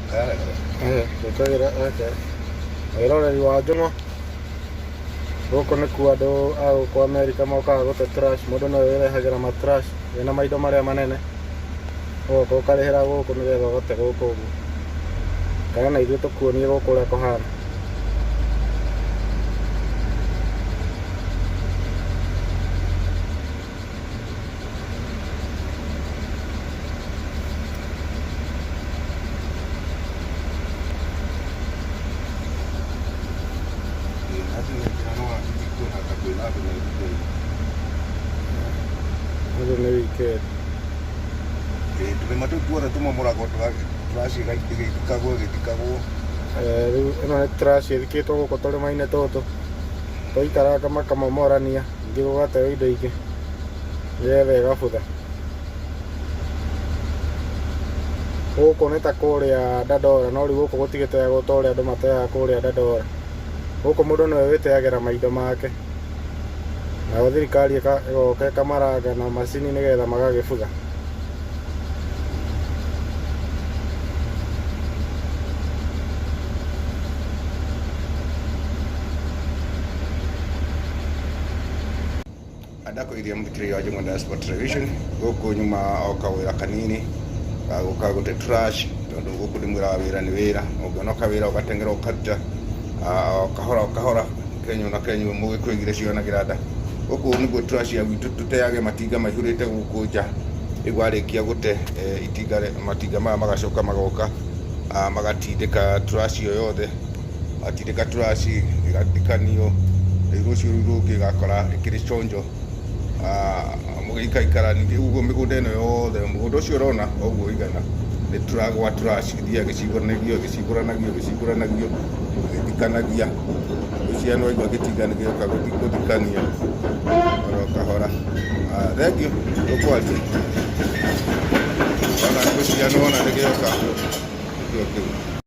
Gwĩkagĩra ake wĩroreri wa njũng'wa. Gũkũ nĩkuo andũ a gũkũ Amerika mokaga gũte trash. Mũndũ no wĩrehagĩra ma trash wĩna maindo marĩa manene, ũgoka ũkarĩhĩra gũkũ nĩgetha ũgate gũkũ ũguo. Kana na ithuĩ tũkuonie gũkũ ũrĩa kũhana. Ũyũ nĩ weekend. Tũrĩma tũu tuothe tũmomoragwo trash ĩgĩthikagwo ĩgĩthikagwo. Rĩu ĩno nĩ trash ĩthikĩtwo gũkũ tũrĩma-inĩ tũtũ. Twaikaranga makamomorania. Ningĩ gũgateo indo ingĩ nĩgetha ĩgabutha. Gũkũ nĩ ta kũrĩa Dandora no rĩu gũkũ gũtigĩteagwo ta ũrĩa andũ mateaga kũrĩa Dandora. Gũkũ mũndũ nĩwe wĩteagĩra maindo make, nayo thirikari ĩgoka ĩkamaranga na macini nĩgetha magagĩbutha. Ndakwĩria mũthikĩrĩria wa Njũng'wa Diaspora Television gũkũ nyuma o kawĩra kanini gagũka gũte trash tondũ gũkũ ndĩmwĩraga wĩra nĩ wĩra ũngĩona kawĩra ũgateng'era ũkaruta o kahora o kahora kenyũ na kenyũ mũgĩkũyũ igĩrĩ cionagĩra nda gũkũ nĩguo trash ya gwitũ tũteage matinga maihũrĩte gũkũ nja rĩu warĩkia gũte itinga matinga maya magacoka magoka magatindĩka trash ĩyo yothe matindĩka trash ĩgathikanio rĩu rũciũ rũu rũngĩ ĩgakora ĩkĩrĩ chonjo. Mũgĩikaikara ningĩ ũguo mĩgũnda ĩno yothe mũgũnda ũcio ũrona ũguo ũigana nĩ tũragwa trash ĩthiaga ĩgĩcigũranagio ĩgĩcigũranagio ĩgĩcigũranagio ĩgĩthikanagia. Ngwĩciria nĩ waigua gĩtinga nĩ gĩoka gũthikania oro kahora. Thengiũ tũkwaria ona ngwĩciria nĩ wona nĩ gĩoka nĩkĩo kĩu.